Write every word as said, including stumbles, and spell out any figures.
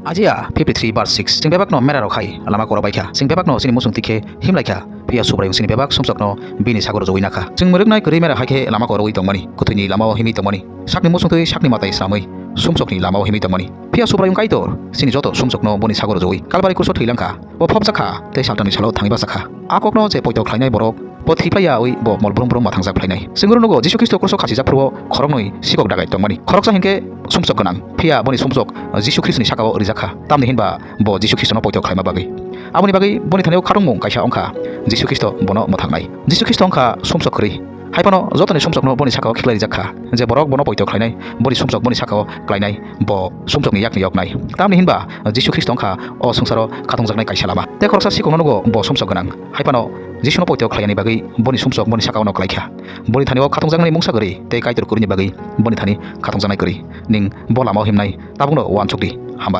Isaiah fifty three verse six, chwng bebakno mera rok hai lama koro bai kha, chwng bebakno chini muchung twi khe him lai kha, phiya Subraiyung chini bebak sumsokno bini sagoro rwui na kha. Chwng mwrwknai kwrwi mera hai khe lama koro rwui tongmani, kwthwini lamao himwi tongmani, sakni muchung twi sakni mwtai swnamwi sumsokni lamao himwi tongmani. Phiya Subraiyung Kaitor chini joto sumsokno boni sagoro rwui Kalbari kruso thwi lang kha. Bo phobjak kha tei saltangni salo thangwi bachak kha. A kokno je poito khlainai borok bo thwi phlai yaui bo mol brum brum mwthangjak phlainai. Chwng oro nugo Jisu Khristo kruso khasijak phuru khoroknwi sikok dagai tongmani. Khoroksa hinkhe sumsok gwnang, phiya boni sumsok Jisu Khristoni sakao rijak kha, tamni hinba bo Jisu Khristono poito khlaima bagwi. Aboni bagwi boni thani-o khatungmung kaisa wng kha, Jisu Khristo bono mwthangnai. Jisu Khristo wng kha sumsok kwrwi. Hai phano jotoni sumsokno boni sakao khiklai rijak kha. Je borok bono poito khlainai, boni sumsok boni sakao klainai, bo sumsokni yakni yoknai. Tamni hinba Jisu Khristo wng kha o swngcharo khatungjaknai kaisa lama. Tei khoroksa sikokno nugo bo sumsok gwnang. Hai phano Jisuno poito khlaiyani bagwi boni sumsok boni sakao no klai kha. Boni thani-o khatungjaknai mungsa kwrwi tei Kaitor kwrwini bagwi boni thani khatungjaknai kwrwi. Ning bo lamao himnai, tabukno uansuk di. Hambai.